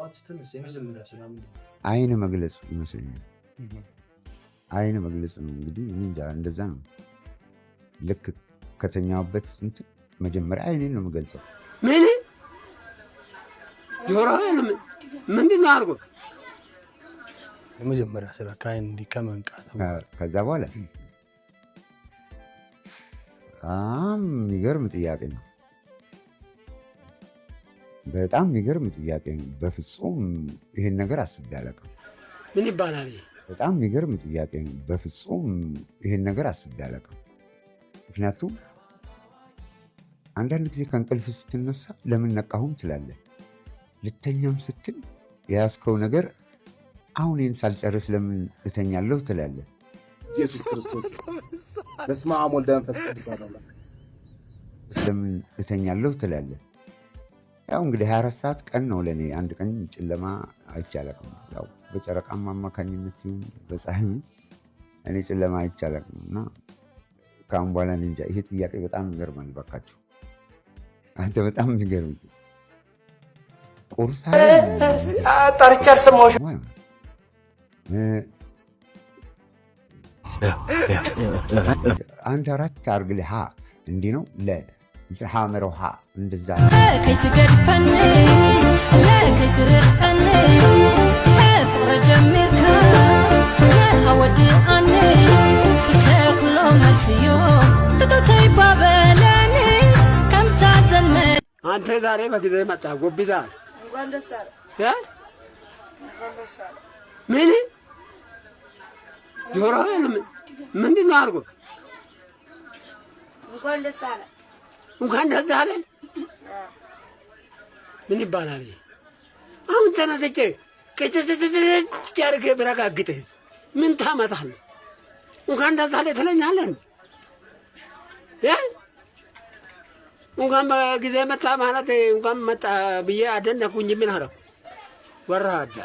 ጠዋት ስትነሳ የመጀመሪያ ስራ ምንድን ነው? አይን መግለጽ ይመስለኛል። አይን መግለጽ ነው እንግዲህ፣ እኔ እንጃ፣ እንደዛ ነው። ልክ ከተኛሁበት እንትን መጀመሪያ አይኔን ነው የምገልጸው። ምን ጆሮ ምንድን ነው አድርጎ? የመጀመሪያ ስራ ከአይን እንዲህ ከመንቃት ከዛ በኋላ በጣም የሚገርም ጥያቄ ነው። በጣም የሚገርም ጥያቄ ነው። በፍጹም ይሄን ነገር አስቤ አላውቅም። ምን ይባላል? በጣም የሚገርም ጥያቄ ነው። በፍጹም ይሄን ነገር አስቤ አላውቅም። ምክንያቱም አንዳንድ ጊዜ ከእንቅልፍ ስትነሳ ለምን ነቃሁም ትላለህ። ልተኛም ስትል የያዝከው ነገር አሁን ይህን ሳልጨርስ ለምን እተኛለሁ ትላለህ። ኢየሱስ ክርስቶስ፣ በስመ አብ ወልደ መንፈስ ቅዱስ አሐዱ አምላክ። ለምን እተኛለሁ ትላለህ። ያው እንግዲህ 24 ሰዓት ቀን ነው ለእኔ። አንድ ቀን ጨለማ አይቼ አላውቅም። ያው በጨረቃም አማካኝነት ይሁን በፀሐይም እኔ ጨለማ አይቼ አላውቅም እና ከአሁን በኋላ እኔ እንጃ። ይሄ ጥያቄ በጣም ይገርማል። ባካችሁ አንተ፣ በጣም የሚገርም ቁርስ ጠርቼ አልሰማሁሽም። አንድ አራት አርግልህ ሀ እንዲህ ነው ለ ሀ መረው ሀ እንደዛ። ከይትገድፈኒ ለከይትርሕቀኒ ፍቅረ ጀሚርካ ኣወድኣኒ ክሰክሎ መልስዮ ትቶተይባበለኒ ከምታ ዘልመ አንተ ዛሬ በጊዜ መጣ፣ ጎብዛል። እንኳን ደስ አለ። እ? እንኳን ደስ አለ። ምን ጆሮ ምንድን ነው አድርጎ? እንኳን ደስ አለ። እንኳን ደስ አለ። ምን ይባላል? አሁን ተነስቼ ቅጭጭጭጭ አድርጌ ብረጋግጥህ ምን ታመጣለህ? እንኳን ደስ አለ ትለኛለህ? እ? እንኳን በጊዜ መጣ ማለት እንኳን መጣ ብዬ አደነኩኝ። ምን አደረኩ? ወራዳ።